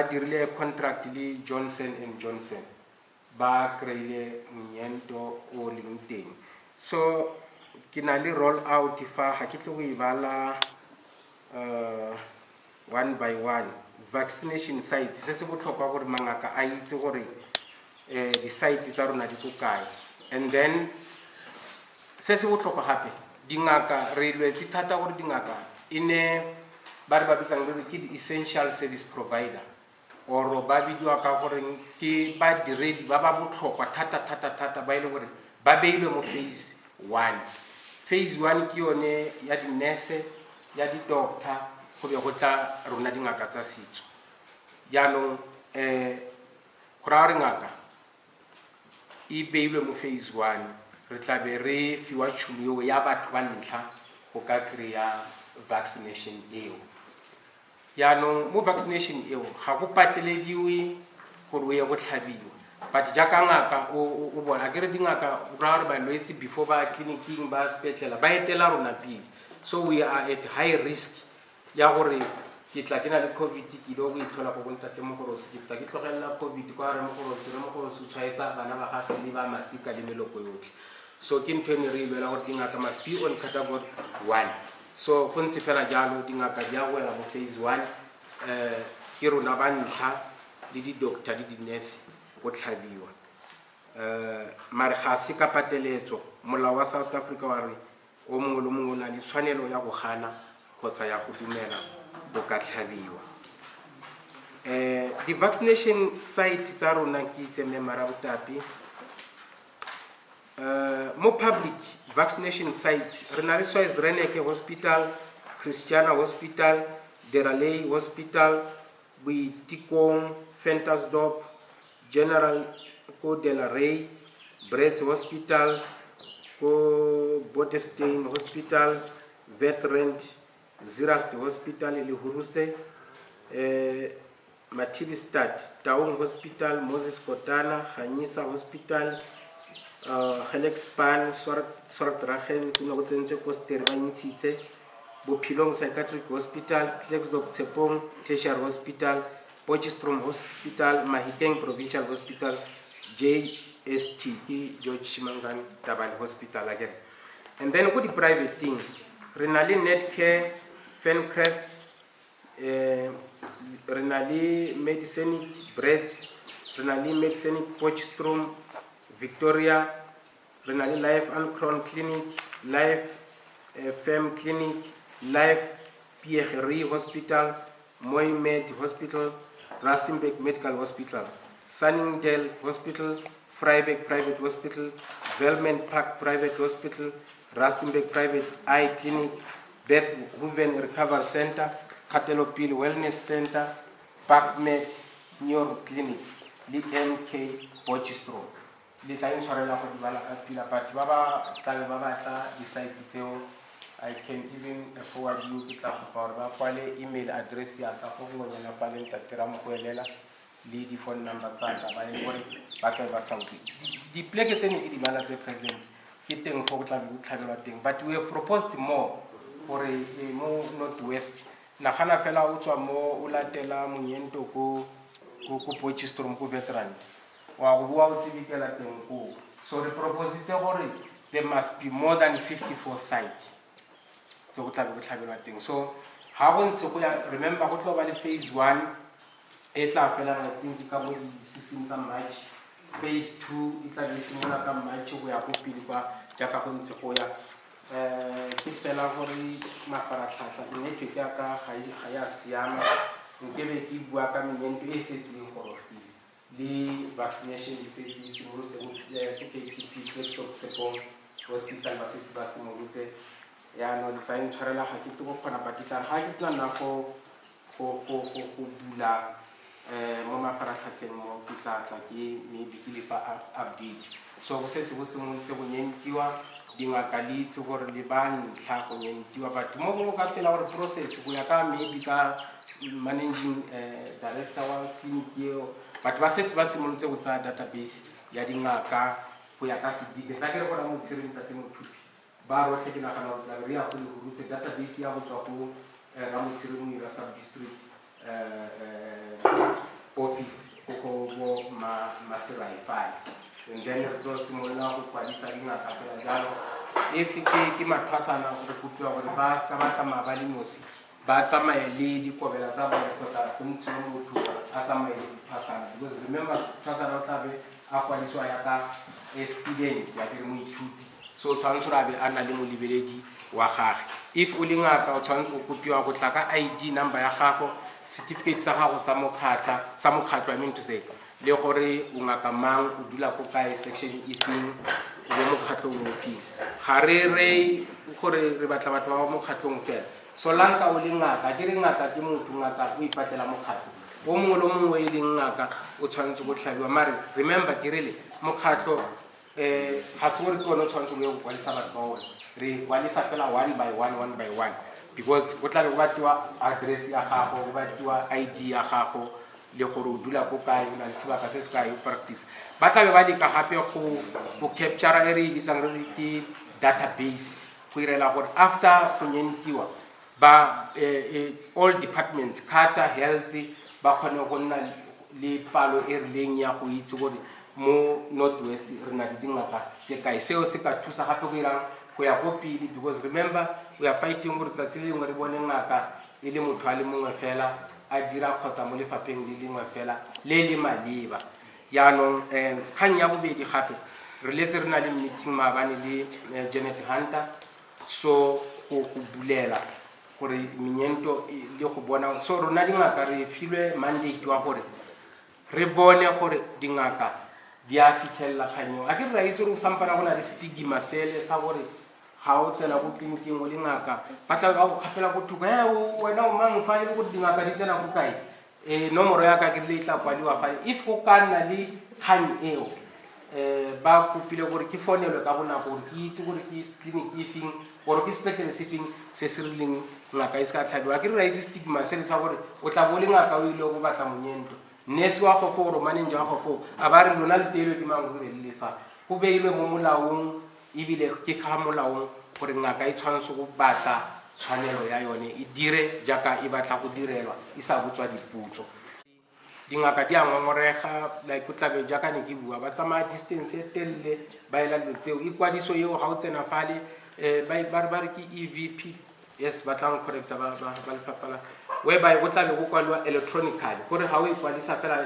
dirile contract le Johnson and Johnson, ba kry-ile monyento o leng teng. So ke na le roll out fa, ga ke tle go e bala one by one. Vaccination sites, se se botlhokwa gore mangaka a itse gore di-site tsa rona di ko kae. And then se se botlhokwa gape, dingaka, re lwetse thata gore dingaka e ne ba re ba bitsang re re ke di-essential service provider, or ba bidiwa ka gore ke badiredi ba ba botlhokwa thata thata thata, ba e leng gore ba beilwe mo phase one. Phase one ke yone ya di-nurse, ya di-doctor, go be go tla rona dingaka tsa setso. Jaanong go raya gore ngaka e beilwe mo phase one, re tla be re fiwa tšhono eo ya batho ba ntlha go ka kry-a vaccination eo. Jaanong mo vaccination eo ga go patelediwe gore o ye go tlhabiwa, but jaaka ngaka o bona a kere dingaka, go raya gore balwetse before ba tleliniking, ba sepetlela, ba etela rona pele. So we are at high risk ya gore ke tla ke na le COVID, ke ile go itlhola ko bontate Mogorosi, ke tla ke tlogelela COVID kwa re Mogorosi, re Mogorosi o tshwaetsa bana ba gage le ba masika le meloko yotlhe. So ke ntho e ne re e lwela gore dingaka must be on category one. So go ntse fela jalo, dingaka di a wela mo phase one, ke rona ba ntlha le di-doctor le di-nurse go tlhabiwa, mare ga se ka pateletso. Molao wa South Africa wa re o mongwe le mongwe o na le tshwanelo ya go gana kgotsa ya go dumela go ka tlhabiwa. Di-vaccination site tsa rona ke itse mme Marabotapi, mo public vaccination sites re na le Swys Reneke Hospital, Christiana Hospital, Deralei Hospital, Boitekong, Ventersdorp General ko De La Rey, Brits Hospital ko Botestein Hospital, Vetrand, Zeerust Hospital, Lehuruse, Mathibistad, Taung Hospital, Moses Kotana, Ganyesa Hospital, Gelukspan, Swartruggens ne go tsentswe ko Steri, ba ntshitse, Bophelong Psychiatric Hospital, Klerksdorp Tshepong Tertiary Hospital, Potchefstroom Hospital, Mahikeng Provincial Hospital, JST ke George Shimangan Tabane Hospital again. And then ko di-private thing re na le Netcare Fencrest, re na le Medicenic Brits, re na le Medicenic Potchefstroom Victoria, re na le Life Ancron Clinic, Life Fem Clinic, Life Piegeri Hospital, Moimed Hospital, Rustenburg Medical Hospital, Sunningdale Hospital, Vryburg Private Hospital, Velman Park Private Hospital, Rustenburg Private Eye Clinic, Beth Hoven Recovery Center, Kgatelopele Wellness Center, Parkmed Neuro Clinic le MK Potchefstroom. Le tla intshwarela go di bala ka pila, but ba ba tlabe ba batla di-site tseo, I can even forward you. Ke tla kopa gore ba kwale email address ya ka go gongwenyana fa le ntate Ramogoelela le di-phone number tsa ka, ba e gore ba tlabe ba sa utlwe dipoleke tse ne ke di bala tse. President, ke teng fo go tlabe go tlhabelwa teng, but we have proposed more gore mo North West, nagana fela o tswa mo o latela monyento ko Potchefstroom, ko Veterant, wa go boa o tsebikela teng koo. So re propositse gore there must be more than 54 site tse go tlabe go tlhabelwa teng. So ga go ntse go ya, remember go tlo ba le phase one e tla felang, I think, ka bo di-16 tsa March. Phase two e tla be e simolola ka March go ya ko pele kwa jaaka go ntse go ya. Ke fela gore mafaratlhatlha, network ya ka ga ya siama. Nkebe ke bua ka meento e setse e gorogile le vaccination e setse e simolotse ko KTP, Klerksdorp Tshepong Hospital, ba setse ba simolotse. Yaanong le tla intshwarela, ga ke tle go kgona, but ke tla re ga ke sena nna go bula mo mafaratlhatlheng mo, ke tla tla ke maybe ke lefa update. So go setse go simolotse go nyentiwa, dingaka le itse gore le ba ntlha go nyentiwa, but mo gongwe ka fela gore process go ya ka maybe ka managing director wa clinic eo, but ba setse ba simolotse go tsaya database ya dingaka go ya ka sedike. Tla ke re gona mo tshireng tate Mothupi ba rotlhe, ke nagana gore tlabe re ya go Lehurutse, database ya go tswa go Ramotshere Moira sub district. And then re tlo simolola go kwadisa dingaka fela jalo. If ke mathwasana, re kopiwa gore ba seka ba tsamaya ba le nosi, ba tsamaye le dikobela tsa bone kgotsa go ntshiwe motho a tsamaye le dithwasana, because remember, thwasana o tlabe a kwadisiwa yaka a student, ya ke re moithuti, so o tshwanetse gore a be a na le molebeledi wa gage. If o le ngaka, o tshwanetse o kopiwa go tla ka ID number ya gago, certificate sa gago sa mokgatlha, sa mokgatlho, I mean to say, le gore o ngaka mang, o dula ko kae, section e feng, o mo mokgatlhong o feng. Ga re re gore re batla batho ba ba mokgatlhong fela. Solanka o le ngaka, ke re ngaka ke motho, ngaka o ipatlela mokgatlho o mongwe le mongwe e leng ngaka, o tshwanetse go tlhabiwa. Mare remember, ke rele mokgatlho ga se gore ke one o tshwanetse go ye go kwadisa batho ba one. Re kwadisa fela one by one, one by one, because go tlabe go batliwa address ya gago, go batliwa ID ya gago, le gore o dula ko kae, o na le sebaka se se kae o practice. Ba tlabe ba leka gape go capture e re e bitsang re re ke database, go irela gore after go nyentiwa ba all departments, carter, health, ba kgone go nna le palo e rileng ya go itse gore mo North West re na le dingaka tse kae. Seo se ka thusa gape go irang go ya ko pele, because remember, we are fighting gore tsatsi le lengwe re bone ngaka e le motho a le mongwe fela a dira kgotsa mo lefapheng le lengwe fela le le maleba. Jaanong kgang ya bobedi gape, re letse re na le meeting maabane le Janet Hunter, so go bulela gore menyento le go bona. So rona dingaka re filwe mandate wa gore re bone gore dingaka di a fitlhelela kgang eo. A ke re ra itse gore go sampana go na le stigma sele sa gore ga o tsena ko tleliniking o le ngaka, ba tla ba go kgapela ko thoko, e wena o mang fa e le gore dingaka di tsena ko kae. Nomoro ya ka ke rile e tla kwadiwa fa if go ka nna le kgang eo. Ba kopile gore ke founelwe ka bonako gore ke itse gore ke clinic e feng gore ke sepetlele se feng se se rileng ngaka e se ka tlhabiwa. Ke re ra itse stigma sele sa gore o tla bo o le ngaka, o ile go batla monyento, nurse wa go foo gore manager wa go foo a ba re lona le teilwe ke mang gore le fa. Go beilwe mo molaong, ebile ke ka molaong gore ngaka e tshwanetse go batla tshwanelo ya yone, e dire jaaka e batla go direlwa, e sa botswa diputso. Dingaka di a ngongorega, like o tlabe jaaka ne ke bua, ba tsamaya distance e telele ba ela dilo tseo. Ikwadiso eo ga o tsena fale, ba re ke EVP, yes, ba tlang correcta ba lefapha la whereby go tlabe go kwaliwa electronically, gore ga o ikwadisa fela,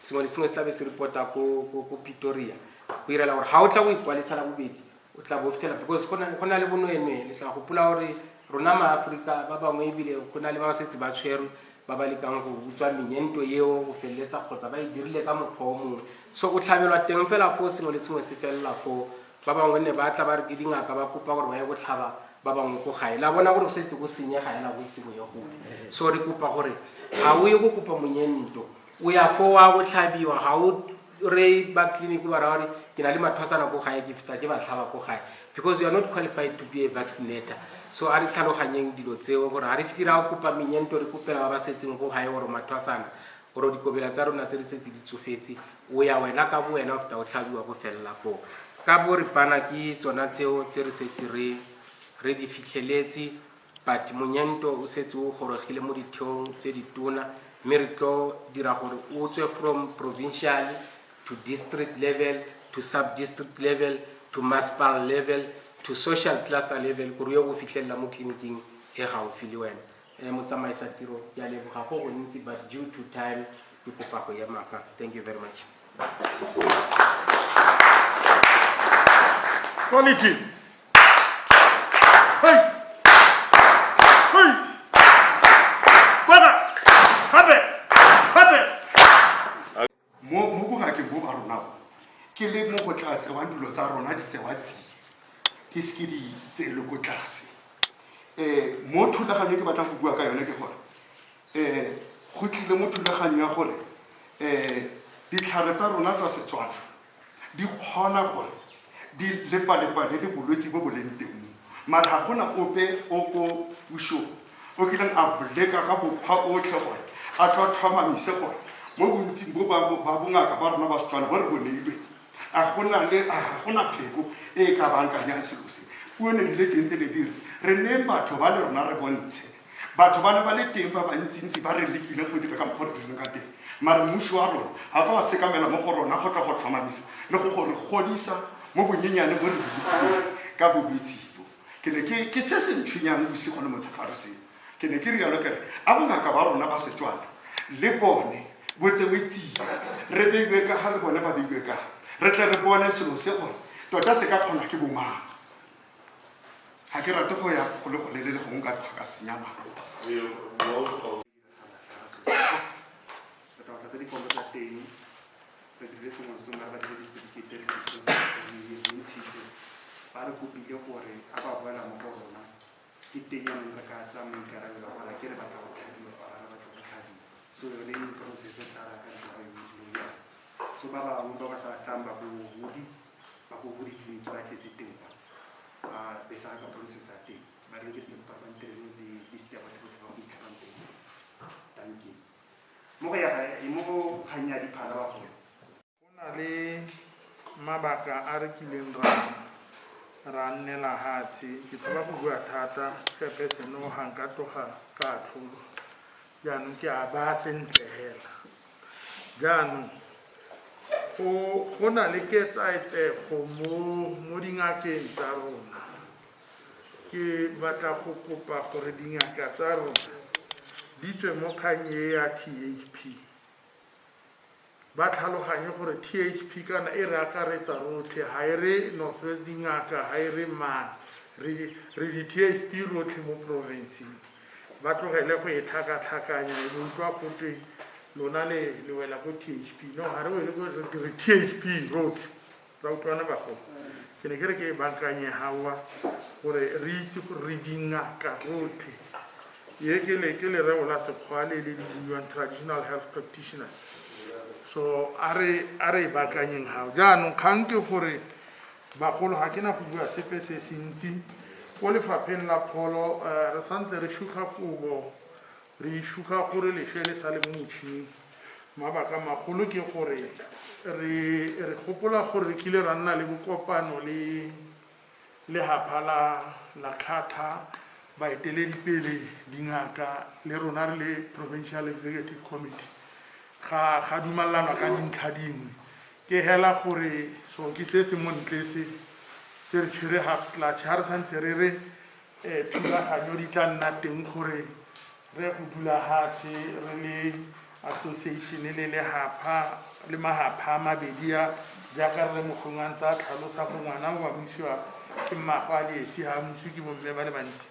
sengwe le sengwe se tlabe se reporta ko Pretoria, go irela gore ga o tla go ikwadisa la bobedi, o tla bo fitlhela, because go na le bonweenwee. Le tla gopola gore rona maaforika ba bangwe, ebile go na le ba ba setse ba tshwerwe ba ba lekang go utswa menyento eo go feleletsa kgotsa ba e dirile ka mokgwa o mongwe. So o tlhabelwa teng fela foo, sengwe le sengwe se felela foo. Ba bangwe ne ba tla ba re ke dingaka, ba kopa gore ba ye go tlhaba ba bangwe ko gae, la bona gore go setse go senyega hela, go ise go ye gope. So re kopa gore ga o ye go kopa monyento, o ya foo wa go tlhabiwa. Ga o re ba tleliniki ba raya gore ke na le mathwasana ko gae, ke feta ke ba tlhaba ko gae, because you are not qualified to be a vaccinator. So a re tlhaloganyeng dilo tseo, gore ga re fitlhe ra go kopa menyento, re kopela ba ba setseng ko gae gore mathwasana gore dikobela tsa rona tse di setse di tsofetse. O ya wena ka bo wena, o feta o tlhabiwa, go felela foo. Ka boripana ke tsona tseo tse re setse re di fitlheletse, but monyento o setse o gorogile mo ditheong tse ditona, mme re tlo dira gore o tswe from provincial to district level to sub-district level to municipal level to social cluster level, gore o ye go fitlhelela mo tleliniking e gaufi le wena. Motsamaisa tiro, ke a leboga go gontsi, but due to time ke kopa go ema fa. Thank you very much. Quality. Hey! Hey! Kwena! Gape! Gape! Mo bongakeng bo ba rona bo ke le mo go tla tsewang dilo tsa rona di tsewa tsie, di seke di tseelwe ko tlase. Mo thulaganyo e ke batlang go bua ka yone ke gore go tlile mo thulaganyo ya gore ditlhare tsa rona tsa Setswana di kgona gore di lepalepane le bolwetse bo bo leng teng, mare ga gona ope o ko pusong o kileng a leka ka bokgwa otlhe gore a tlo tlhomamise gore mo bontsing bo ba bongaka ba rona ba Setswana bo re bo neilweng, a gona pheko e e ka bankanyang selo se. Puo ne di le teng tse ne di re re neng batho ba le rona re bontshe. Batho ba ne ba le teng ba bantsintsi ba re lekileng go dira ka mokgwa re dirileng ka teng, mare mmuso wa rona ga ka wa sekamela mo go rona go tla go tlhomamisa le go gore godisa mo bonyenyane bo re bolokileng ka bolwetse bo. Ke ne ke se se ntshwenyang bosigo le motshegare seo. Ke ne ke rialo ke re a bongaka ba rona ba Setswana le bone bo tsewe tsia, re beiwe ka ga le bone ba beiwe ka ga, re tle re bone selo se gore tota se ka kgonwa ke bomang. Ga ke rate go ya go le go lelele, gongwe ka tloga ka senya nako. Re tla tlatsa diforomo tsa teng, re dire sengwe le sengwe, re ba dire disetifikeite, re di ntshitse. Ba re kopile gore a ba boela mo go rona ke teng yanong re ka tsaya maikarabelo gore a ke re batla go tlhabiwa or re batla go tlhabiwa. So yone e process e tla ka ntlo ya so ba bangwe ba ba sa tlang ba bo ba ko ditleliniki ba tletse teng kwa, ba besa ka process ya teng, ba re ke teng ba ntirele le list ya batho botlhe ba go itlhabang teng. Thank you. Mo go ya mo go kgang ya diphala bagolo, go na le mabaka a re kileng ra nnela hatshe. Ke tshaba go bua thata chairperson, o ga nka tloga ka atlholo jaanong ke a baya sentle hela. Jaanong go na le ketsaetsego mo dingakeng tsa rona. Ke batla go kopa gore dingaka tsa rona di tswe mo kgang e ya THP, ba tlhaloganye gore THP kana e re akaretsa rotlhe, ga e re North West dingaka, ga e re mang, re di THP rotlhe mo provinceng. Ba tlogele go e tlhakatlhakanya, e utlwa gotwe lona le wela ko THP. No, ga re wele ko, re THP rotlhe, ra utlwana bagolo? Ke ne ke re ke e bankanye gawa gore re itse gore re dingaka rotlhe. Ye ke le ke lereo la sekgwa le le bidiwang traditional health practitioners. So a re e baakanyeng gao. Jaanong kgang ke gore bagolo, ga ke na go bua sepe se se ntsi ko lefapheng la pholo. Re santse re shuga kobo, re shuga gore leswe le sa le mo motšhining. Mabaka magolo ke gore re gopola gore re kile ra nna le bokopano le lehapha la kgatha, baeteledipele, dingaka le rona re le provincial executive committee, ga dumalana ka dintlha dingwe. Ke hela gore so ke se se montle se se re tshwere half clutch ha re santse re re thulaganyo di tla nna teng gore re go dula hatshe re le association le lehapha le mahapha a mabedi a jaaka re le mogongwe a ntse a tlhalosa gore ngwana o amusiwa ke mmago a le esi, ga amusiwe ke bomme ba le bantsi.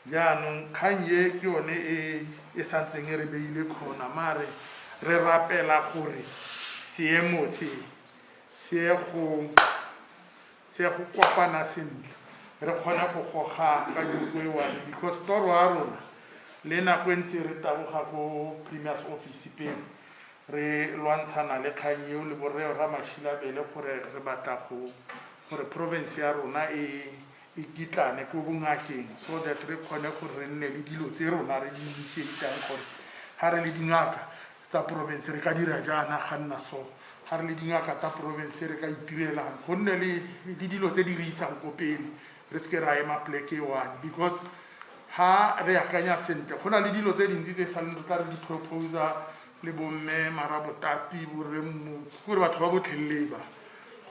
Jaanong kgang e ke yone e e santseng e re beile kgona, mare re rapela gore seemo se se go kopana sentle, re kgone go goga ka joko e one, because toro ya rona le nako e ntse re taboga ko premier's office pele re lwantshana le kgang eo le borre Ramashilabele gore re batla go gore province ya rona e e kitlane ko bongakeng, so that re kgone gore re nne le dilo tse rona re di initiatang, gore ga re le dingaka tsa province re ka dira jaana, ga nna so ga re le dingaka tsa province re ka itirelang, go nne le dilo tse di re isang ko pele, re seke ra ema pleke e one. Because ha re akanya sentle, go na le dilo tse dintsi tse saleng re tla re di proposa le bomme Marabotapi, borre gore batho ba botlhelele ba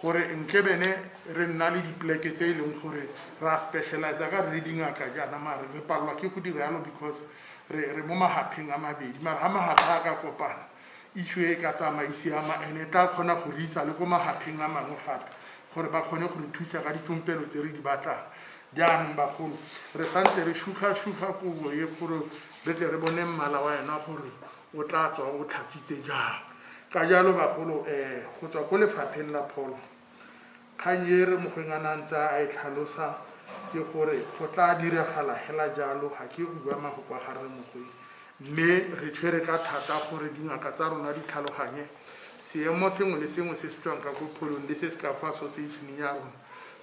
gore ntle bene re nna le dipleke tse e leng gore ra specialize ka re le dingaka jaana, mare re palelwa ke go dira yalo because re mo mahapheng a mabedi. Mara ga mahapha a ka kopana, issue e ka tsamaisiama and e tla kgona go re isa le ko mahapheng a mangwe gape gore ba kgone go re thusa ka ditsompelo tse re di batlang. Jaanong bagolo, re santse re shuga-shuga kobo e gore re tle re bone mmala wa yona gore o tla tswa o tlhatswitse jang. Ka jalo bagolo, go tswa ko lefapheng la pholo, kgang e re mogwengana a ntse a e tlhalosa ke gore go tla diragala hela jalo. Ga ke go bua mafoko a ga rre Mogweng, mme re tshwere ka thata gore dingaka tsa rona di tlhaloganye seemo sengwe le sengwe se se tswang ka ko pholong le se se ka fa association ya rona,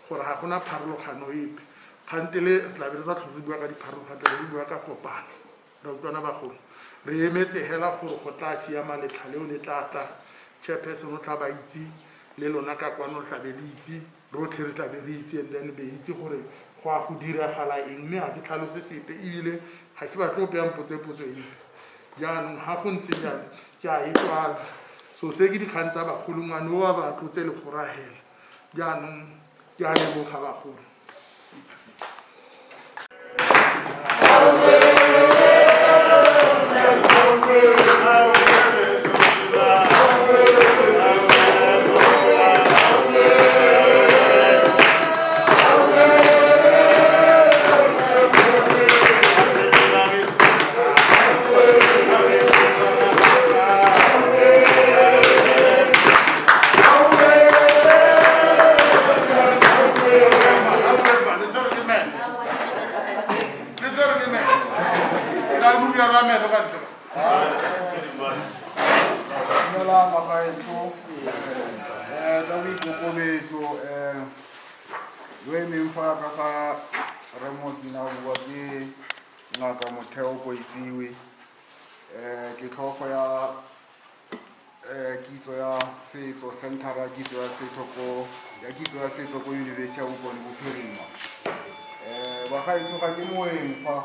gore ga gona pharologano epe. Kgantele re tla be re sa tlhole re bua ka dipharologano, tla be re bua ka kopano. Ra utlwana bagolo? Re emetse hela gore go tla siama, letlha leo le tla tla. Chairperson o tla ba itse, le lona ka kwano tla be le itse, rotlhe re tla be re itse, and then be itse gore go a go diragala eng, mme ga ke tlhalose sepe ebile ga ke batle ope ya mpotse potso epe. Jaanong ga go ntse jalo ke a e tswala. So se ke dikgang tsa bagolo, ngwane o a ba tlotse legora hela. Jaanong ke a leboga bagolo. Dumelang bagaetsho, ka boikokobetso, yo emeng fa ka ga Rre Mokina bua ke Ngaka Motheo Koitsiwe. Ke tlhogo ya kitso ya setso, center ya kitso ya setso ko ya kitso ya setso ko University ya Bokone Bophirima. Bagaetsho, ga ke moeng fa,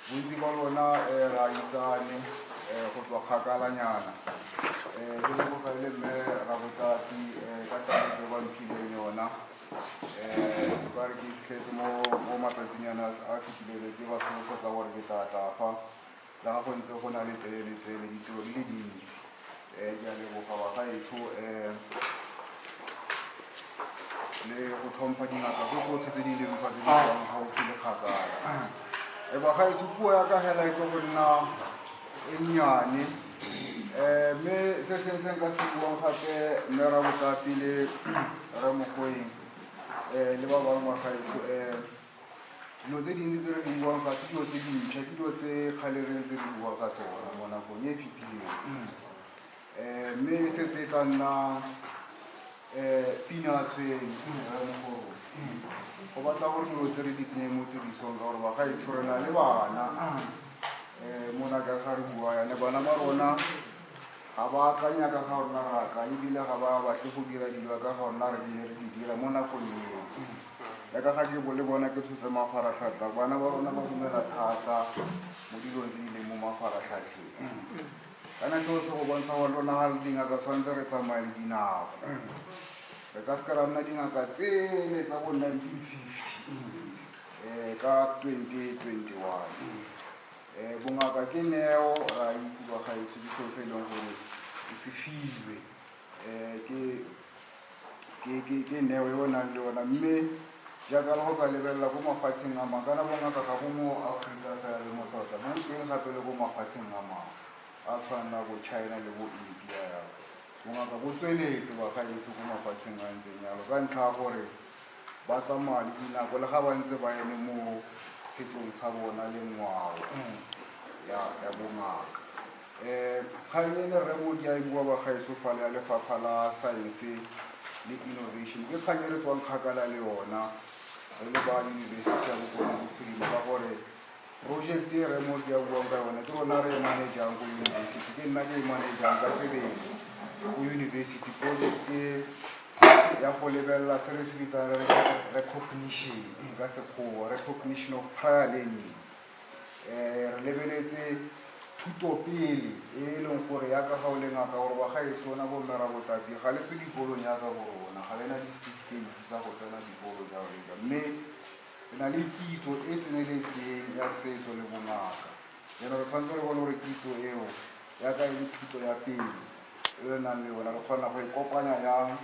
bontsi ba lona re a itsane go tswa kgakalanyana. Ke leboga le mme Rabotati ka taletso e ba mphileng yona. Ka re ke fitlhetse mo matsatsinyana a fetileng ke ba solofetsa gore ke tla tla fa, le ga go ntse go na le tsele le tsele ditiro di le dintsi. Ke a leboga bagaetsho, le go tlhompha dingaka tse tsotlhe tse di leng fa tse di tswang gaufi le kgakala. Bagaetsho, puo ya ka hela e tlo go nna e nnyane, mme se sengwe se nka se buang gape, mme Rabotapi le Rre Mogoeng, le ba bangwe bagaetsho, dilo tse dintsi tse re di buang ga se dilo tse dintšha, ke dilo tse kgale re ntse re bua ka tsona mo nakong e e fetileng, mme setse e tla nna pina tshwene. Rre Mogorosi, go batla gore dilo tse re di tsenye mo tirisong, ka gore bagaetsho re na le bana mona ka ga re bua yane, bana ba rona ga ba akanya ka ga rona re akanya, ebile ga ba batle go dira dilo ka ga rona re bile re di dira mo nakong eo. Yaka ga ke le bona ke tshotse mafaratlhatlha, bana ba rona ba dumela thata mo dilong tse di leng mo mafaratlhatlheng. Kana seo se go bontsha gore rona ga le dingaka tshwanetse re tsamaye le dinako. Re ka seka ra nna dingaka tsele tsa bo 1950 ka 2021. Bongaka ke neo, ra itse bagaetsho, ke seo se e leng gore o se filwe, ke neo e o nang le yona. Mme jaaka le go ka lebelela ko mafatsheng a mangwe, kana bongaka ga bo mo Aforika fela le mo South, bo teng gape le ko mafatsheng a mangwe a tshwana bo China le bo India yalo. Bongaka bo tsweletse bagaetsho ko mafatsheng a ntseng yalo ka ntlha ya gore ba tsamaya le dinako, le ga ba ntse ba eme mo setsong sa bona le ngwao ya bongaka. Kgang e le Rre Modi a e bua bagaetsho fale ya lefapha la science le innovation ke kgang e re tswang kgakala le yona re le ba University ya Bokone Bophirima, ka gore project e Rre Modi a buang ka yone ke rona re e manageang ko university, ke nna ke e manageang ka sebele ko university. Project e ya go lebelela se re se bitsang re recognition ka sekgowa, recognition of prior learning. Re lebeletse thuto pele e e leng gore yaka ga o le ngaka, gore bagaetsho ona bomme Rabotapi ga le tswe dikolong yaka bo rona, ga le na di-certificate tsa go tsena dikolo jalo le jalo, mme re na le kitso e tseneletseng ya setso le bongaka. Jaanong re tshwanetse re bone gore kitso eo yaka e le thuto ya pele e re nang le yona, re kgona go e kopanya yang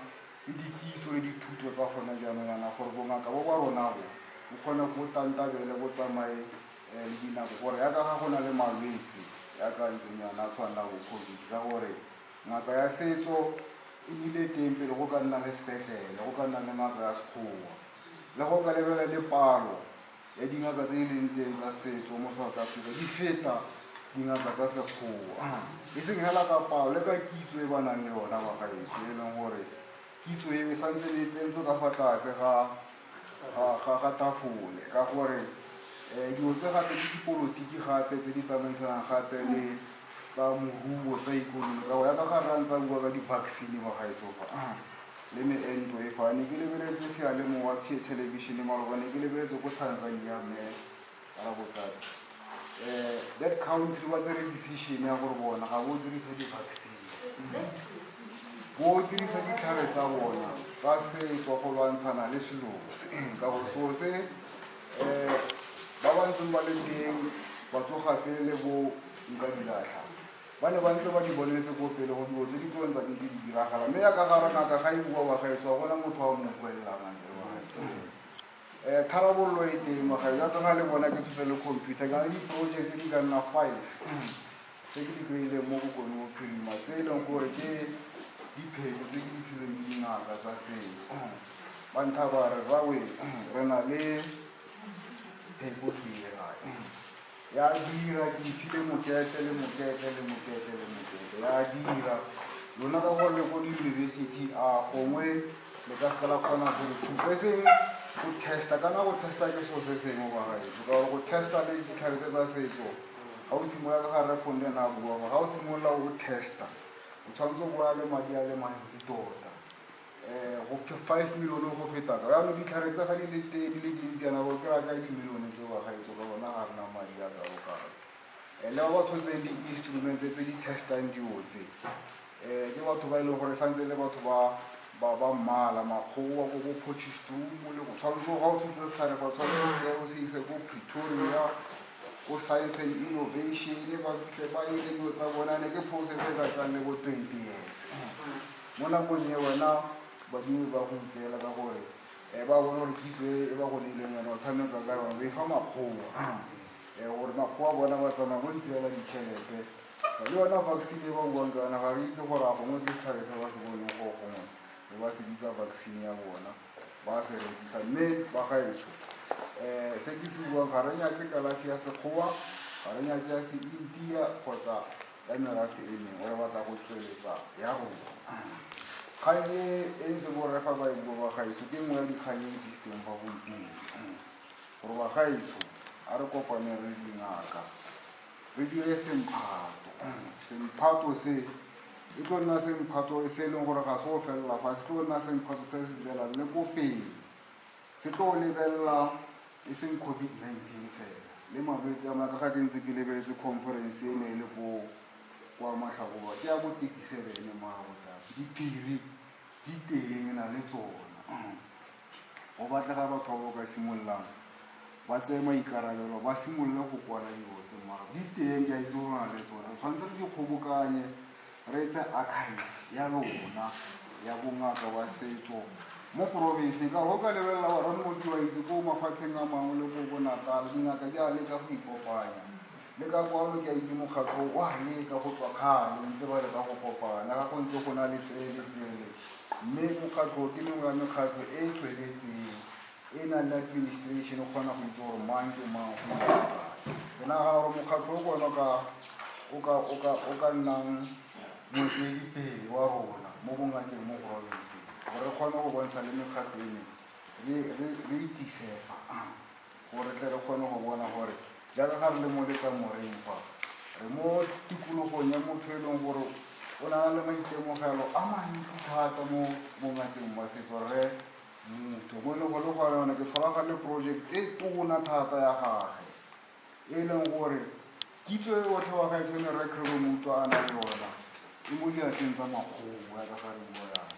le dikitso le dithuto tsa gone jaanong yana, gore bongaka bo ba rona bo bo kgone go tantabele, bo tsamaye le dinako, gore yaka ga go na le malwetse yaka ntseng yana a tshwana bo COVID, ka gore ngaka ya setso e nnile teng pele go ka nna le sepetlele, go ka nna le ngaka ya sekgowa. Le go ka lebelela le palo ya dingaka tse di leng teng tsa setso mo South Africa di feta dingaka tsa sekgowa, e seng hela ka palo, le ka kitso e ba nang le yona bagaetsho, e leng gore kitso e santse e tsentswe ka fa tlase ga tafole, ka gore dilo tse gape ke dipolotiki gape tse di tsamaisanang gape le tsa moruo, tsa ikonomi, ka go yaka ga re a ntse a bua ka di-vaccine bagaetsho fa. Le meento e fa ne ke lebeletse seyalemowa thelebišene maloba, ne ke lebeletse ko Tanzania, mme Rabotlatsi, that country ba tsere decision ya gore bona ga bo dirisa di-vaccine, bo dirisa ditlhare tsa bona tsa setso go lwantshana le selo se, ka gore seo se ba ba ntseng ba le teng ba tsoga pele le bo nka dilatlha ba ne ba ntse ba di bonetse ko pele go dilo tse di tlo ntsa di di diragala. Mme yaka ga re ngaka ga e bua, bagaetso, ga gona motho a mo utlwelelang akere bagaetso. Tharabololo e teng, bagaetso, jaaka ga le bona ke tshotse le computer, ke na le di-project di ka nna five tse ke di kry-ileng mo Bokone Bophirima, tse e leng gore ke dipheko tse ke di filweng ke dingaka tsa setso. Ba ntha ba re, rawe, re na le pheko ke e ya dira, ke iphile mokete le mokete le mokete le mokete ya dira lona ka gore le ko di-university, a gongwe le ka seka la kgona gore thusa, e seng go testa. Kana go testa ke selo se sengwe, bagaetso, ka gore go testa le ditlhare tse tsa setso, ga o simolola ka ga re fonde na bua, ga o simolola o testa, o tshwanetse o boa le madi a le mantsi tota, go 5 million go feta ka. Jaanong ditlhare tsa ga di le teng di le dintsi yana, bo kry-a ka dimilione tse, bagaetso, ka bona ga rena madi a kalo-kalo. Le ba ba tshotseng di-instrument tse di testang dilo tse, ke batho ba e leng gore santse le batho ba mmala makgowa ko bo Potchefstroom, le go tshwanetse ga o tshotse setlhare fa tshwanetse o se ise ko Pretoria, ko Science and Innovation, ba fitlhe ba ire dilo tsa bona. Ne ke process e ka tsang le bo 20 years. Mo nakong e wena badimo ba go itseela ka gore ba bona gore kitso e ba go neileng yona o tshameka ka yona, o e fa makgowa, gore makgowa bona ba tsamaya go itirela ditšhelete le yona vaccine e ba buang ka yona. Ga re itse gore a gongwe ke setlhare se ba se boneng go gongwe e ba se bitsa vaccine ya bona, ba se rekisa. Mme bagaetsho, se ke se buang, ga re nyatse kalafi ya sekgowa, ga re nyatse ya se-India kgotsa ya merafe e mengwe, re batla go tsweletsa ya rona. Kgang e e ntse borre fa ba e bua, bagaetsho, ke nngwe ya dikgang e e tlisitseng fa gompieno gore, bagaetsho, a re kopane re dingaka, re dire semphato. Semphato se e tlo nna semphato se e leng gore ga se go felela fa se tlo nna semphato se se tswelang le ko pele, se tlo lebelela e seng COVID-19 fela le malwetse a maka. Ga ke ntse ke lebeletse conference e ne e le ko kwa Matlhagoba, ke ya bo 37 morago, diphiri di teng na le tsona. Go batlega batho ba ba ka simololang ba tseye maikarabelo, ba simolole go kwala dilo tse morago di teng. Ke a itse go na le tsona, tshwanetse re di kgobokanye, re etse archive ya lona ya bongaka ba setso mo porofenseng, ka gore o ka lebelela wa rone wa itse ko mafatsheng a mangwe le ko bo Natal, dingaka di a leka go ikopanya le ka kwano. Ke a itse mokgatlho wa leka go tswa kgale ntse ba leka go kopana, ga go ntse go na le tsele tsele, mme mokgatlho ke mengwe ya mekgatlho e e tsweletseng e nang le administration, o kgona go itse gore mang ke mang go ya kae. Ke nagana gore mokgatlho o kone o ka nnang moeteledipele wa rona mo bongakeng mo porofenseng, gore re kgone go bontsha le mekgatlho e mengwe re itisefa, gore tle re kgone go bona gore jaaka ga re le mo lekamoreng fa re mo tikologong ya motho e leng gore o na le maitemogelo a mantsi thata mo bongakeng ba setso, re motho mo e leng gore le gone yone ke tshwaragane project e tona thata ya gage, e leng gore kitso e otlhe wa gaetsho ne re kgwebo motho a na le yona e mo diatleng tsa makgowa. Ya ka ga re bua yana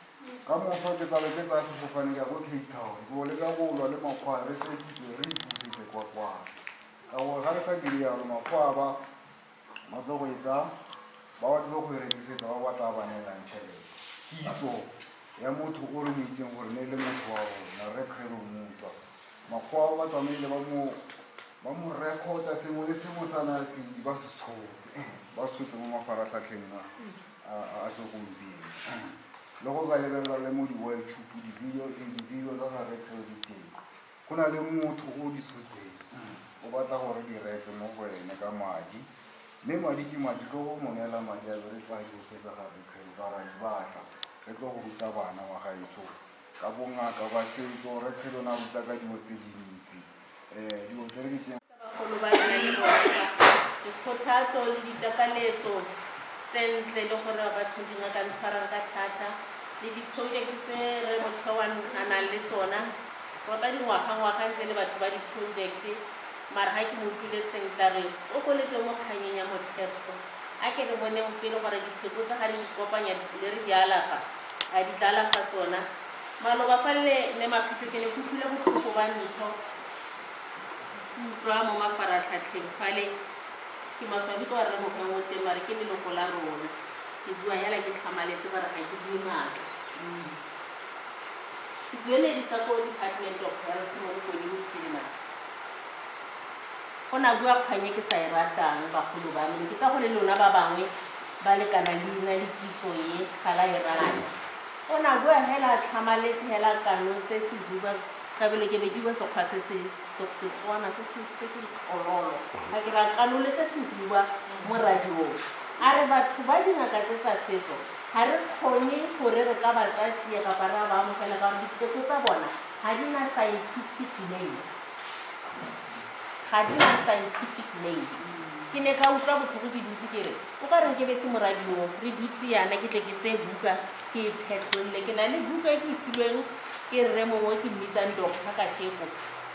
ka moso, ke tlabe ke tsaya sefofane ke ya ko Cape Town, ke o leka go lwa le makgowa, re tseye kitso re ipusetse kwa kwana, ka gore ga re sa dire yalo, makgowa ba tlo go etsa, ba batlo go e rekisetsa ba batla ba neelang tšhelete. Kitso ya motho o re mo itseng gore ne e le motho wa rona, re Kgwebo Mutwa, makgowa ba tsamaile ba mo recorda sengwe le sengwe sa na se itse, ba se tshotse, ba se tshotse mo mafaratlhatlheng a segompieno, le go ka lebelela le mo di-YouTube di-video tsa ga re Kgwebo di teng. Go na le motho o di tshotseng, o batla gore di reke mo go ene ka madi, mme madi ke madi, tlo go mo neela madi a be re tsaya dilo tse tsa ga re Kgwebo ka ra di batla, re tlo go ruta bana wa gaetsho ka bongaka ba setso. Re Kgwebo na ruta ka dilo tse dintsi, dilo tse re di tseng Bagolo ba rena le bona dikgothatso le ditakaletso tse ntle, le gore batho dingaka ntshwarang ka thata. Le di-project tse re Motheo a nang le tsona tota dingwaga-ngwaga ntse le batho ba di-project, mara ga ke mo utlwile sentle re o koletse mo kganyeng ya Mothesco. A ke re boneng pele gore dipheko tsa ga re di kopanya le re di alafa, a di tla alafa tsona. Maloba fa le mme Maphutho ke ne ke utlwile botlhoko ba ntho, ke utlwa mo mafaratlhatlheng fale. Ke maswabi ka gore re Mogoeng o teng, mare ke leloko la rona. Ke bua hela ke tlhamaletse gore ga ke bue maaka. Sebueledi sa ko Department of Health mo Bokone Bophirima go na bua kgang e ke sa e ratang, bagolo ba me. Ke tsa go le lona ba bangwe ba lekana le nna le kitso e ga la e rata. O na bua hela tlhamaletse hela kanotse sehuba kabelo ke be ke bua sekgwa se se Setswana se se se se tlololo. Ga ke ra kanoletse sehuba mo radiong. A re batho ba dingaka tse tsa setso ga re kgone gore re ka ba tsaya tsie kapa re a ba amogela ka gore dipheko tsa bona ga di na scientific name. Ga di na scientific name. Ke ne ka utlwa botlhoko ke dutse ke re o ka reng ke betse mo radiong re dutse yana ke tle ke tseye buka ke e phetlolle. Ke na le buka e ke e filweng ke rre mongwe ke mmitsang Doctor Kasheko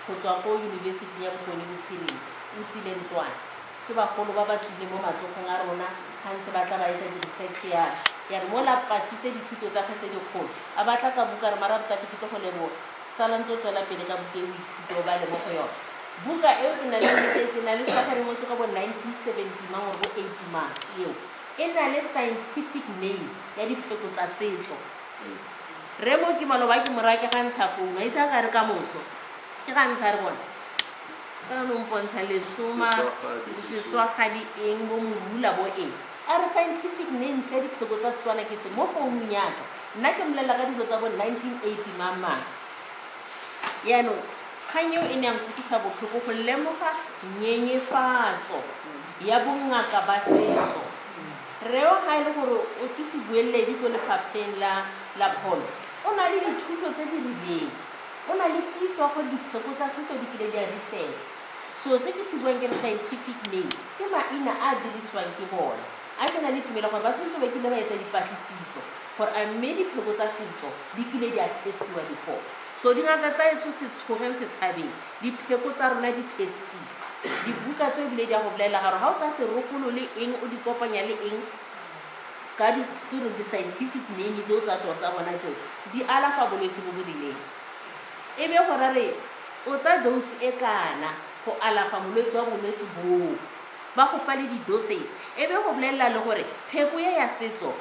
go tswa ko Yunibesiting ya Bokone Bophirima, o tsile ntswana. Ke bagolo ba ba tswileng mo matsogong a rona ga ntse ba tla ba etsa di-research yana. Ya re mola pasitse dithuto tsa ge tse dikgolo, a batla ka buka re mara botate ke tlo go leboga. Sala ntse o tswela pele ka buka e o ithute o bale mo go yona. Buka eo ke na le ke na le sa gore ngotswe ka bo 1970 mang or bo 80 mang eo. E na le scientific name ya dipheko tsa setso. Rre mo ke maloba ke mo raya ke ga ntsha founu, a itse a ka re ka moso. Ke ga ntsha re bona. Ka no mpontsha lesoma, seswagadi eng bo morula bo eng. A re scientific name ya dipheko tsa Setswana ke se mo founung ya ka. Nna ke mmolelela ka dilo tsa bo 1980 mang mang. Yaanong kgang eo e ne ya nkutlwisa botlhoko go lemoga nyenyefatso ya bongaka ba setso. Reo ga e le gore o ke sebueledi ko lefapheng la la pholo, o na le dithuto tse di rileng, o na le kitso ya gore dipheko tsa setso di kile di a research. So se ke se buang ke re scientific name ke maina a a dirisiwang ke bona. A ke na le tumelo gore ba tshwanetse ba kile ba etsa dipatlisiso gore a mme dipheko tsa setso di kile di a testiwa before. So dingaka tsa etsho se tshogeng se tshabeng, dipheko tsa rona di testiwe. Dibuka tse ebile di a go bolelela gore ga o tsaya serokolo le eng o di kopanya le eng ka di scientific name tseo tsa tsone tsa bona tseo di alafa bolwetse bo bo rileng. E be gore re o tsaya dose e kana go alafa molwetse wa bolwetse boo, ba go fa le di-dosage. E be go bolelela le gore pheko e ya setso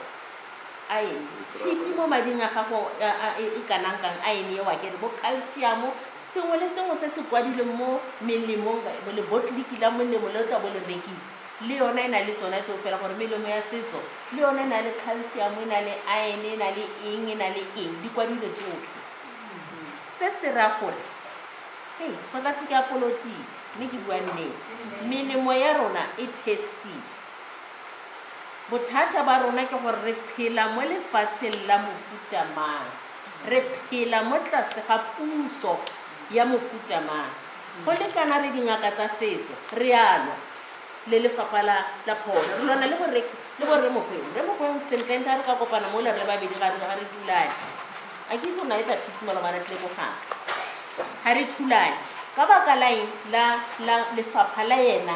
iron, tshipi mo mading a gago e kanang kang, iron eo a kere bo calcium, sengwe le sengwe se se kwadilweng mo melemong, lebotliki la molemo le o tla bo le rekile le yona e na le tsona tseo fela, gore melemo ya setso le yona e na le calcium, e na le iron, e na le eng, e na le eng, di kwadilwe tsotlhe. Se se raya gore hei go tla ke a polotiki mme ke bua nnete, melemo ya rona e testile. Bothata ba rona ke gore re phela mo lefatsheng la mofuta mang, re phela mo tlase ga puso ya mofuta mang. Go lekana re dingaka tsa setso re a lwa le lefapha la pholo, re lwana le borre le borre Mogoeng. Rre Mogoeng sentle ga re ka kopana mo le re babedi ga re thulane. A ke itse gore na e tla thusa maloba re tle ko gang. Ga re thulane ka baka la eng la lefapha la yena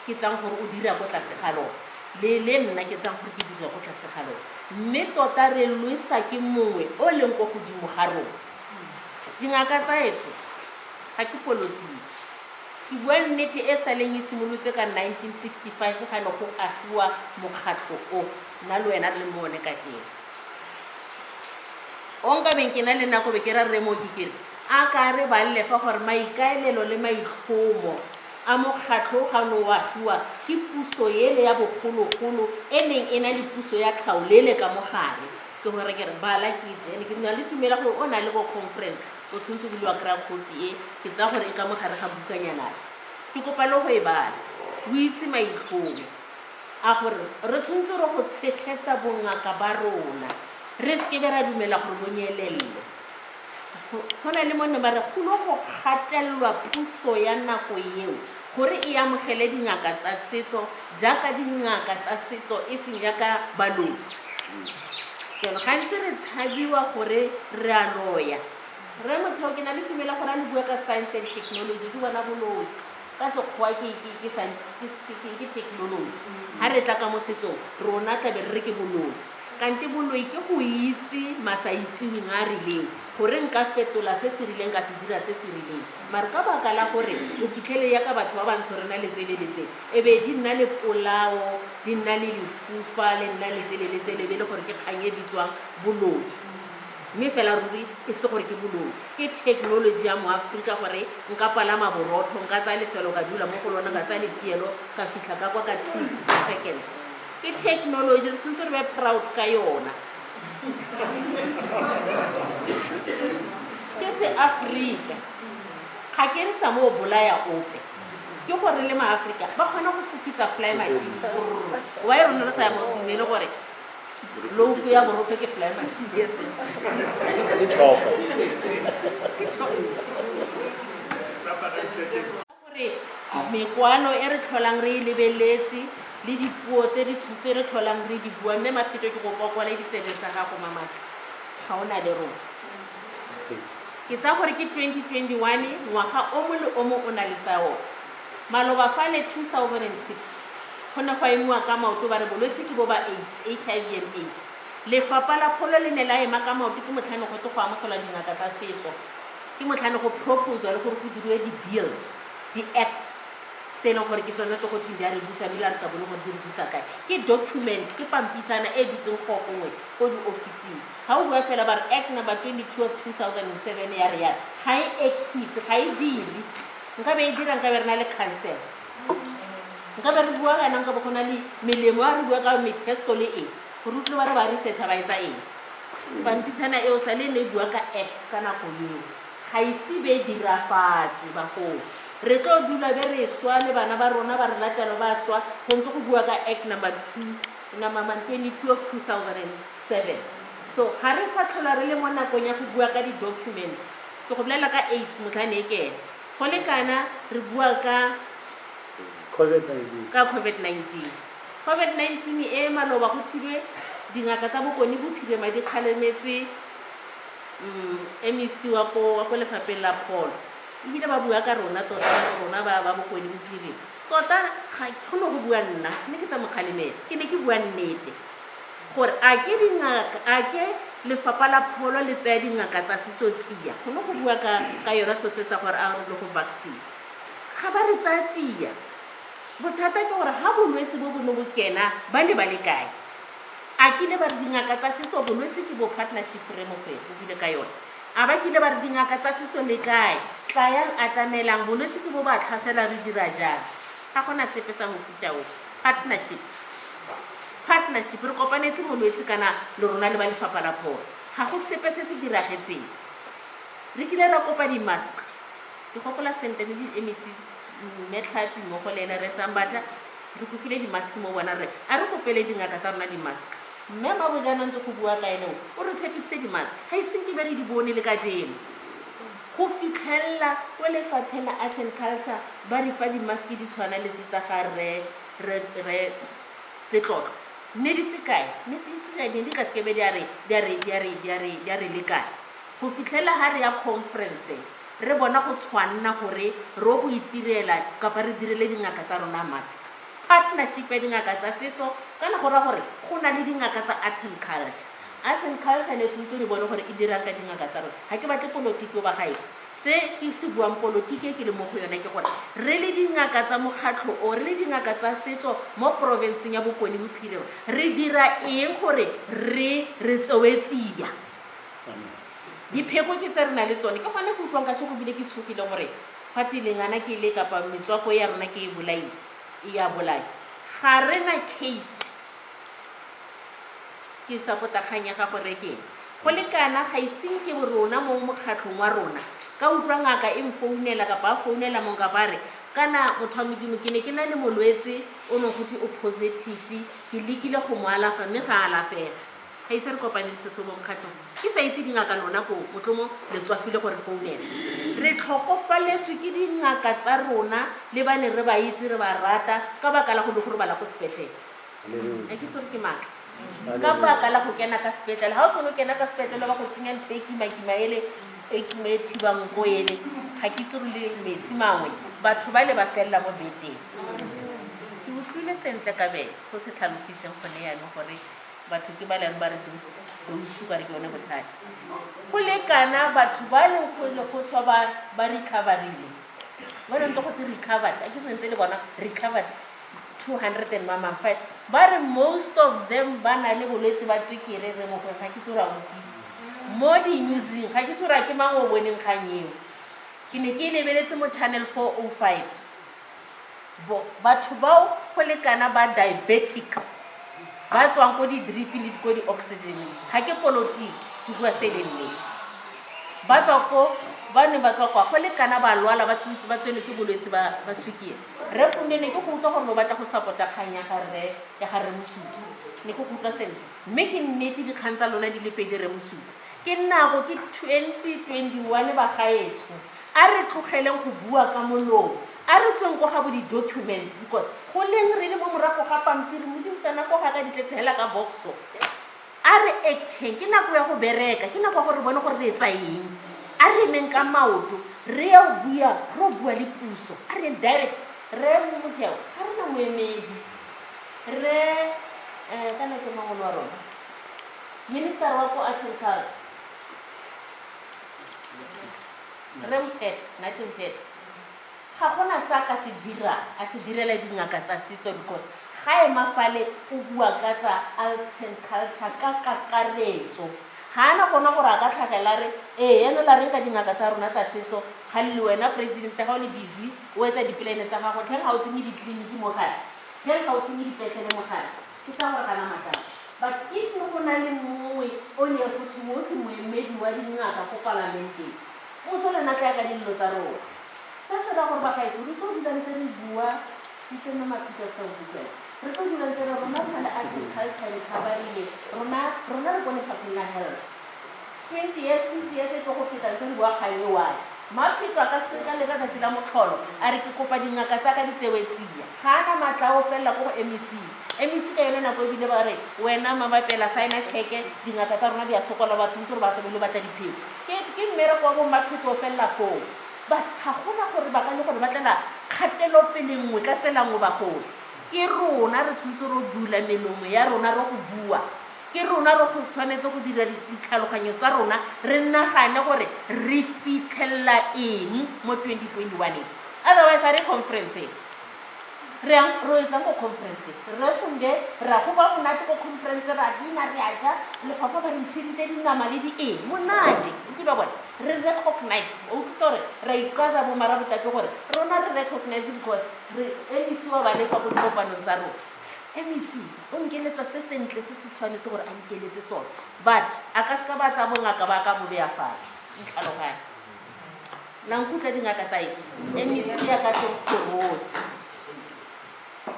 ke tsang gore o dira ko tlase ga lona, le le nna ke tsang gore ke dira ko tlase ga lona, mme tota re lwesa ke mongwe o leng ko godimo ga rona. Dingaka tsa etsho ga ke polotiki, ke bua nnete e saleng e simolotse ka 1965 ga ne go agiwa mokgatlho o nna le wena re le mo one kajeno. O nkabeng ke na le nako be ke ra rre Mooki ke re a ka re balle fa gore maikaelelo le maitlhomo a mokgatlho ga no o agiwa ke puso ele ya bogologolo e neng e na le puso ya tlhaolele ka mogare. Ke gore ke re bala ke itse ene ke na le tumela gore o na le ko conference o tshwanetse o bile wa kry-a copy e ke tsaya gore e ka mogare ga bukanyana tse. Ke kopa le go e bala o itse maitlhomo a gore re tshwanetse re go tshegetsa bongaka ba rona, re seke be ra dumela gore bo nyelelle. Go na le mo ne ba re go go gatelelwa puso ya nako eo gore e amogele dingaka tsa setso jaaka dingaka tsa setso e seng jaaka baloi. Jaanong gantsi re tshabiwa gore re a loya. Rre Motheo, ke na le tumelo gore a le bua ka science and technology, ke bona boloi. Ka Sekgowa ke science, ke technology. Ha re tla ka mo setsong, rona tla be re re ke boloi. Kante boloi ke go itse masaitseweng a a rileng, gore nka fetola se se rileng ka se dira se se rileng. Mare ka baka la gore o fitlhele yaka batho ba bantsho re na le tsele le tsele, e be di nna le polao, di nna le lefufa, le nna le tsele le tsele, e be e le gore ke kgang e bitswang boloi. Mme fela ruri e se gore ke boloi, ke technology ya moAforika gore nka palama borotho, nka tsaya leselo ka dula mo go lona, ka tsaya lefielo ka fitlha ka kwa ka 2 seconds. Ke technology, re tshwanetse re be proud ka yona. Ke se Afrika. Ga ke re tsa mo bolaya ope. Ke gore le maAforika ba kgona go fokisa fly machine. Why rona re sa ya mo dumele gore loaf ya borotho ke fly machine? Yes. Ke chopper. Ke chopper. Gore mekwalo e re tlholang re e lebeletse le dipuo tse di tse re tlholang re di bua, mme Mapheto ke go kokola ditsebe tsa gago mamatla, ga o na le rona. Ke tsaya gore ke 2021, ngwaga o mongwe le o mongwe o na le tsa ona. Maloba fale 2006 go ne go emiwa ka maoto ba re bolwetse ke bo ba AIDS, HIV and AIDS. Lefapha la pholo le ne la ema ka maoto, ke motlhane go te go amogelwa dingaka tsa setso, ke motlhane go proposwa le gore go diriwe di-bill, di-act tse e leng gore ke tsone tse go thweng di a re busa, mme le a re sa bone gore di re busa kae. Ke document, ke pampitshana e dutseng go gongwe ko di-officing. Ga o bua fela ba re act number 22 of 2007 ya re ya, ga e active, ga e dire. Nka be e dira, nka be re na le council. Nka be re bua kana nka be go na le melemo, a re bua ka methesto le eng, gore utlwe ba re ba researcha ba etsa eng. Pampitshana eo sa le ne e bua ka act ka nako eo, ga ise be dirafatswe bagolo. Re tlo dula be re swa le bana ba rona ba re latela ba swa, go ntse go bua ka act number two, number 22 of 2007. So ga re sa tlhola re le mo nakong ya go bua ka di-documents. Ke go bolela ka AIDS motlhane e kene. Go le kana re bua ka COVID-19. Ka COVID-19. COVID-19 e maloba go thilwe dingaka tsa Bokone Bophirima di kgalemetse, MEC wa ko lefapheng la pholo. Ebile ba bua ka rona tota, rona ba Bokone Bophirima. Tota ga go ne go bua nna, mme ke sa mo kgalemela. Ke ne ke bua nnete. Gore a ke dingaka, a ke lefapha la pholo le tsaya dingaka tsa setso tsia. Go ne go bua ka yona selo se sa gore a re le go vaccine. Ga ba re tsaya tsia. Bothata ke gore ha bolwetse bo bo ne bo kena, ba ne ba le kae? A kile ba re dingaka tsa setso bolwetse ke bo partnership re Mokwena, o buile ka yone. A ba kile ba re dingaka tsa setso le kae? Tlayang atamelang, bolwetse ke bo ba tlhasela re dira jang? Ga gona sepe sa mofuta o. Partnership. Partnership, re kopanetse molwetse kana le rona le ba lefapha la pholo. Ga go sepe se se diragetseng. Re kile ra kopa di-mask. Ke gopola sentle le di-M E C, mme Tlhapi mmogo le ene re Sambatha, re kopile di-mask mo bona re a re kopele dingaka tsa rona di-mask. Mme Mabojana ntse go bua ka ene o, o re tshepisitse di-mask. Ga ise nke be re di bone le kajeno. Go fitlhella ko lefapheng la Arts and Culture ba re fa di-mask di tshwana le tse tsa ga re Setlotlo. Mme di se kae, mme se se kae, di ka se ke be di a re, di a re, di a re, di a re, di a re lekana. Go fitlhella ha re ya conference, re bona go tshwanna gore ro go itirela kapa re direle dingaka tsa rona mask. Partnership ya dingaka tsa setso, kana go raya gore go na le dingaka tsa arts and culture. Arts and culture ne tshwanetse re bone gore e dirang ka dingaka tsa rona. Ga ke batle polotiki o ba gaetsho. Se ke se buang polotiki e ke le mo go yone ke gore re le dingaka tsa mokgatlho o, re le dingaka tsa setso mo porofenseng ya Bokone Bophirima, re dira eng gore re tsewe tsia? Dipheko ke tse re na le tsone. Ke gone ke utlwang ka sego bile ke tshogile gore fa telengana ke le kapa metswako ya rona ke e bolaile, e ya bolaya. Ga re na case. Ke support-a kgang ya gago re keng. Go lekana ga iseng ke rona mo mokgatlhong wa rona. Ka utlwa ngaka e mfounela kapa a founela mongwe kapa a re, kana motho wa Modimo ke ne ke na le molwetse o neng go thwe o positive, ke lekile go mo alafa mme ga a alafega. Ga ise re kopane le seso mo mokgatlhong. Ke sa itse dingaka lona ko motlhomo le tswafile gore founela. Re tlhokofaletswe ke dingaka tsa rona le ba ne re ba itse re ba rata ka baka la go le go robala ko sepetlele. A ke itse gore ke maaka. Ka baka la go kena ka sepetlele, ga o sone o kena ka sepetlele ba go tsenya ntho e kima-kima ele e kima e thibang ko ele, ga ke itse gore le metsi mangwe, batho ba le ba felela mo beteng. Ke utlwile sentle ka be go se tlhalositseng gone yaanong gore batho ke ba le ba re dose ba re ke yone bothata. Go lekana batho ba leng go le go tswa ba recoverile, ba leng go te recovered, a ke sentse le bona recovered 200 and mamang five, ba re most of them ba na le bolwetse ba tswekere. Re mogwe ga ke tse gore a utlwile mo di-newseng, ga ke tse gore a ke mang o boneng kgang eo. Ke ne ke e lebeletse mo Channel 405. Batho bao go lekana ba diabetic ba tswang ko di-drip le ko di-oxygen, ga ke polotiki, ke bua se e leng nnete, ba tswa ko ba ne ba tswa kwa go lekana ba lwala ba tshwanetse ba tswelwe ke bolwetse ba sukiri. Re Funde, ne ke go utlwa gore o batla go support-a kgang ya ga rre, ya ga rre Mosupi, ne ke go utlwa sentle, mme ke nnete dikgang tsa lona di le pedi. Rre Mosupi, ke nako ke 2021, bagaetsho, a re tlogeleng go bua ka molomo, a re tsweng ko ga bo di-documents, because go leng re le mo morago ga pampiri, Modimo sa nako ga ka di tletse hela ka boxo. A re acteng, ke nako ya go bereka, ke nako ya gore re bone gore re etsa eng. A re emeng ka maoto, re ya go bua, re o bua le puso, a re direct. Re Motheo, ga re na moemedi re kana ke mangolo wa rona, minister wa ko arts and culture, re Mothetho, Nathi Mothetho, ga gona sa ka se dira, a se direla dingaka tsa setso, because ga ema fale o bua ka tsa arts and culture ka kakaretso, ga ana gona gore a ka tlhagela re ee eno la reng ka dingaka tsa rona tsa setso. Ga le wena president, ga o le busy o etsa dipolane tsa gago tlheng, ga o tsenye ditleliniki mo gae tlheng, ga o tsenye dipetlele mo gae, ke tsa gore kana matsapa. But if go na le mongwe o ne go thwe mo ke moemedi wa dingaka ko palamenteng, o tlo lena tla ka dillo tsa rona. Se se ra gore bagaetsho re tlo dula ntse re bua itse nna maphito sa utlwela, re tlo dula ntse re rona re na le arts and culture recovery, rona re ko lefapheng la health 20 years, 50 years e tlo go feta ntse re bua kgang e one. Maphito a ka seka le ka tsatsi la motlholo a re ke kopa dingaka tsa ka di tsewe tsia, ga ana maatla a o felela ko go MEC. MEC ka yone nako ebile ba re wena mamapela signa cheque, dingaka tsa rona di a sokola, batho ntse gore ba tlabe le batla dipheko, ke mmereko wa bo Maphito o felela foo. But ga gona gore ba ka le gore ba tlela kgatelopele nngwe ka tsela nngwe. Bagolo ke rona re tshwanetse re bula melomo ya rona re go bua, ke rona re go tshwanetse go dira ditlhaloganyo tsa rona, re nagane gore re fitlhelela eng mo 2021. Otherwise a re conference re yang ro etsang ko conference, re Funde, ra go ba monate ko conference, ra bina, re a ja, lefapha ba re ntsheditse dinama le di eng, monate o kile wa bona re recognized. O utlwisa gore ra ikaza bo marabotake gore rona re recognized because re MEC wa ba lefa ko dikopanong tsa rona. MEC o nkeletsa se sentle se se tshwanetse gore a nkeletse sone, but a ka seka ba tsa bongaka ba ka bo beya fatshe. Ntlhaloganye la nkutlwa, dingaka tsa eso, MEC ya ka se kgorose.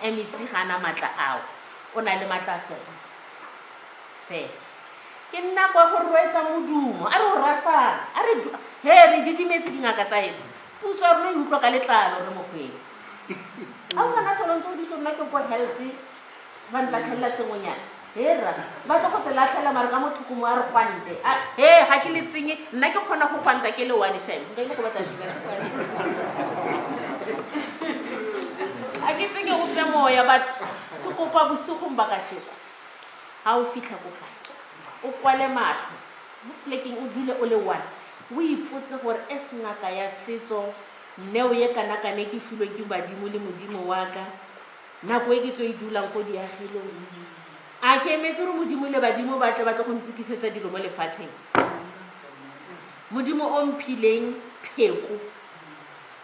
MEC ga ana maatla ao, o na le maatla fela fela. Ke nako ya go roetsa modumo, a re o rasang, a re he re didimetse. Dingaka tsa eso, puso ya rona e utlwa ka letlalo re mokweng ga o kana tsholo ntse o ditse rona ke ko health ba nlatlhelela sengwenyana he ra ba tlo go se latlhela mare ka motho mo a re gwante. He ga ke le tsenye, nna ke kgona go gwanta ke le one time, nka ile go batla ga ke tsenye ope moya. But ke kopa bosigong ba kasheko ga o fitlha ko gae, o kwale matlho mo plekeng, o dule o le one, o ipotse gore as ngaka ya setso, neo ye kana-kana e ke filweng ke badimo le Modimo wa ka, nako e ke tso e dulang ko diagelong, a ke emetse gore Modimo le badimo ba tle ba tle go ntokisetsa dilo mo lefatsheng? Modimo o mphileng pheko,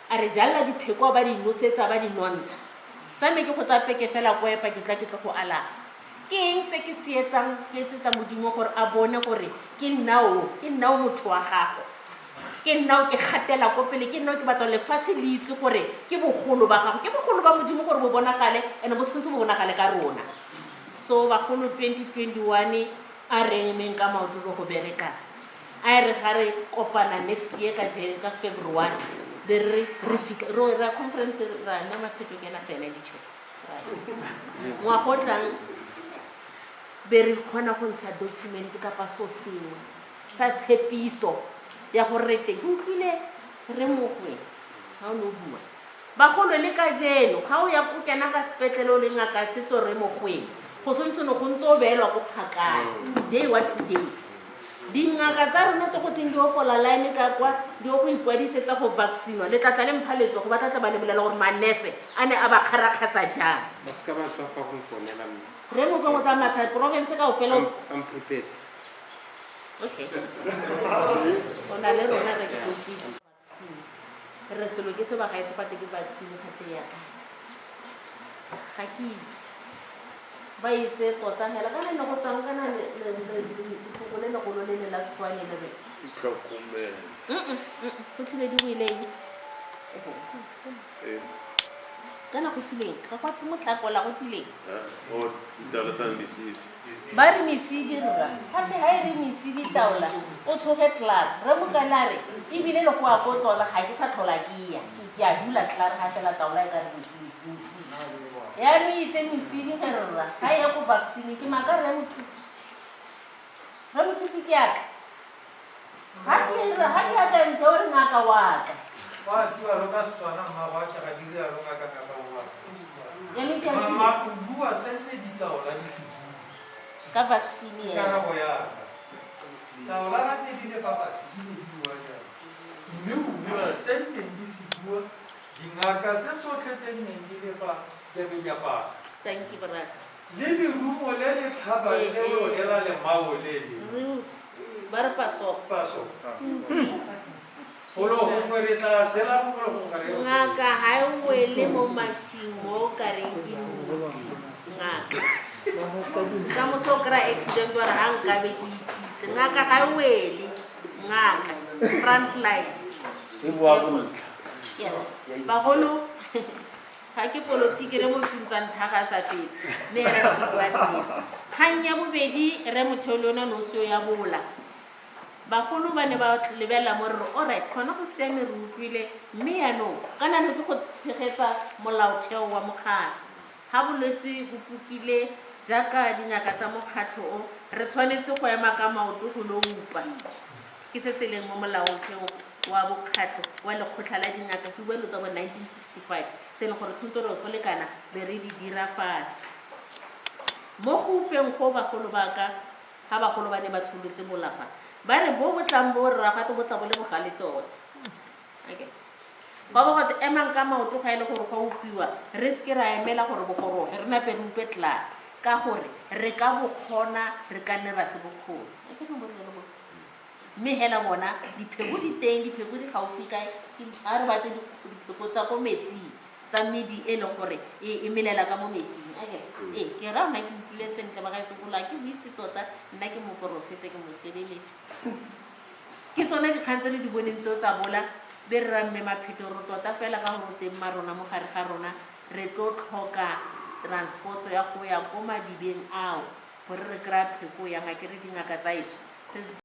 a re jalela dipheko, ba di nosetsa, ba di nontsha, sa me ke go tsaya peke fela ko epa, ke tla ke tle go alafa. Ke eng se ke se etsang, ke etsetsa Modimo gore a bone gore ke nna o motho wa gago, ke nna o ke gatela ko pele, ke nna o ke batla lefatshe le itse gore ke bogolo ba gago, ke bogolo ba Modimo gore bo bonagale, and bo tshwanetse bo bonagale ka rona. So bagolo, 2021 a re emeng ka maoto re go berekang. A re ga re kopana next year ka February, be re fitlha ro ra conference, ra nna mapheto ke ena sena ditšhe ngwaga o tlang. Be re kgona go ntsha document kapa so sengwe sa tshepiso ya gore re teng. Ke utlwile re mogwe ga o ne o bua. Bagolo le kajeno ga o ya ko kena ka sepetlele o le ngaka setso re mogweng go santse ne go ntse o beelwa ko kgakala day wa today. Dingaka tsa rona tse go teng di o fola line ka kwa di o go ikwadisetsa go vaccinwa le tlatla le mpha letsogo ba tlatla ba lebelela gore manese a ne a ba kgarakgatsa jang. Ba seka ba tswa fa go nfonela mme. Re mogweng o tla matha province kaofela. I'm prepared. Okay. O na le rona re ke utlwile. Re selo ke se ba gaetse fate ke vaccine gate ya kae. Ga ke itse. Ba itse tota hela kana ne go tswang kana lefoko le legolo le le la Sekgowa le le re. Itlhokomele. Go thile di boileng. Kana go thileng ga go thwe motlhakola go thileng. O ditaola tsa mesibi. Ba re mesibi rra gape ga e re mesibi taola o tshoge tlar re mokana re ebile le go a ko tsona ga ke sa tlhola ke ya ke a dula tlar ga fela taola e ka re mesibi mesibi yaanong itse mesibi ge rra ga e ya ko vaccine ke maka rre mothuti rre mothuti ke aka ga ke ga ke aka ntle o re ngaka wa ka. Wa bua lo ka Setswana mma wa ke ga dire lo ngaka ngaka wa. Yaanong ke a Mama o bua sentle ditaola di se bua. Ka vaccine Ke karabo ya ka. Taola ga tse di le fa fatshe di ne di bua jalo. Mme o bua sentle di se bua dingaka tse tsotlhe tse di neng di le fa di be di apara. Thank you brother. Le lerumo le le tlhaba le lone la lemao le le. Ba re paso. Paso. Golo gongwe re tla tshela gongwe le gongwe re. Ngaka ha e wele mo mashing mo ka reng ke motsi. Ngaka. Ka moso o kry-a accident wa re ga nkabe ke itsitse. Ngaka ga e wele. Ngaka. Front line. E boa bontle. Yes. Bagolo ga ke politiki re mo tuntsang thaga a sa fetse. Mme re re bua nnete. Kgang ya bobedi re motheo le yona no seo ya bola. Bagolo ba ne ba lebelela mo re re alright gona go siame re utlwile mme yaanong kana ne ke go tshegetsa molaotheo wa mokgatlho. Ga bolwetse bo pukile jaaka dingaka tsa mokgatlho o re tshwanetse go ema ka maoto go lo upa. Ke se se leng mo molaotheo wa bokgatlho wa lekgotla la dingaka ke bua dilo tsa bo 1965 tse e leng gore tshwanetse re go lekana be re di dirafatsa. Mo go upeng go bagolo ba ka ga bagolo ba ne ba tsholotse bolafa ba re bo bo tlang bo rra gape bo tla bo le bogale tota. Okay. Ba ba gote emang ka maoto ga e le gore go upiwa re seke ra emela gore bo goroge re nape re upe tla ka gore re ka bo kgona re ka nne ra se bokgone. Mme hela bona dipheko di teng dipheko di gaufi kae ga re batle dipheko tsa ko metsing tsa medi e leng gore e melela ka mo metsing. Okay. Ke ra nna ke utlwile sentle ba gaetsho gola ke itse tota nna ke moporofeta ke mosebeletsi. Ke tsone dikgang tse re di boneng tseo tsa bola be re ra mme Mapheto re tota fela ka gore teng ma rona mo gare ga rona re tlo tlhoka transport ya go ya ko madibeng ao gore re kry-a pheko ya ngaka re dingaka tsa etsho. Se